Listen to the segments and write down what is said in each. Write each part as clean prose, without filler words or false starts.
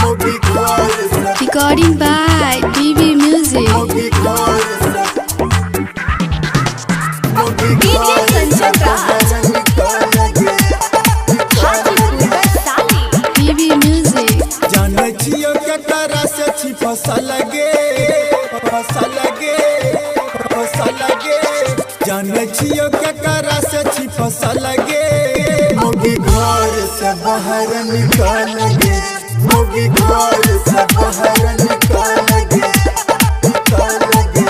मौगी घर से Recording by TV Music. मौगी घर से मौगी DJ घर से कंचन राज। बाहर निकल गे। हाजीपुर वैशाली। TV Music. जानै छियो केकरा से छी फसल गे, फसल गे, फसल गे। जानै छियो केकरा से छी फसल गे। मौगी घर से बाहर निकल गे, मौगी घर से बाहर निकल गे, निकल गे।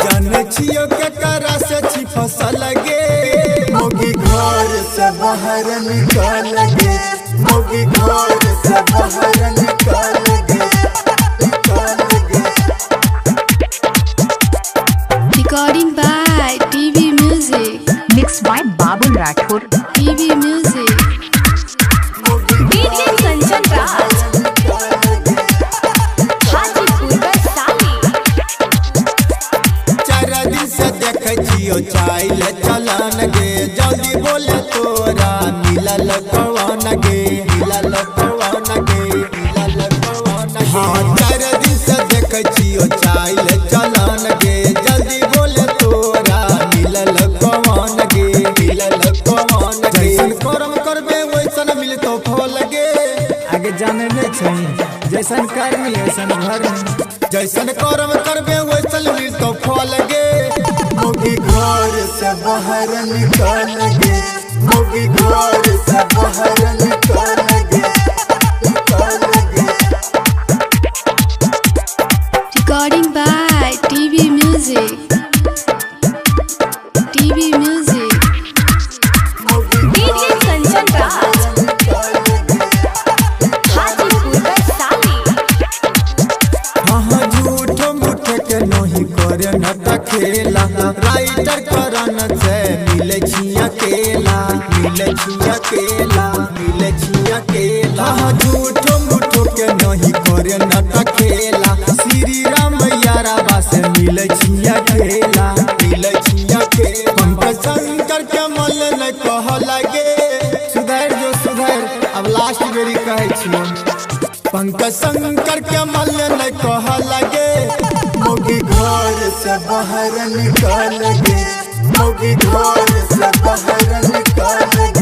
जानै छियो केकरा से छी फसल गे। मौगी घर से बाहर निकल गे, मौगी घर से बाहर निकल गे, निकल गे। Recording by TV Music. Mixed by Babul Rathore. TV Music. मौगी DJ Kanchan Raj. निकल गे। हाजीपुर वैशाली। चार दिन से देखे छियो चाइल चलन गे, जल्दी बोले तोरा मिलल कवन गे, मिलल कवन गे, मिलल कवन गे। हाँ, चार दिन से देखे छियो चाइल चलन गे, जल्दी बोले तोरा मिलल कवन गे, मिलल कवन गे। जैसन करम करबे वैसन मिलतो फल गे। आगे जाने नहीं छै, जैसन कर्मी वैसन भरमी। जैसन करम करबे वैसन मिलतो फल गे। मौगी घर से बाहर निकल गे, मौगी घर से बाहर निकल गे, निकल गे। Recording by TV Music. TV Music. मौगी DJ Kanchan Raj. निकल गे। हाजीपुर वैशाली। हाँ हाँ, झूठ मूठ के नहीं करे न त खेला, राइटर करन से मिले छिया केला, मिले छिया केला, मिले छिया केला। हाँ, झूठ मूठ के नहीं करे न त खेला, श्री राम यारा से मिले छिया केला, मिले छिया केला। पंकज शंकर के मल न कह लगे, सुधर जो सुधर, अब लास्ट बेरी कहै छियौ। पंकज शंकर के मल न कह लगे। मौगी घर से बाहर निकल गे, मौगी घर से बाहर निकल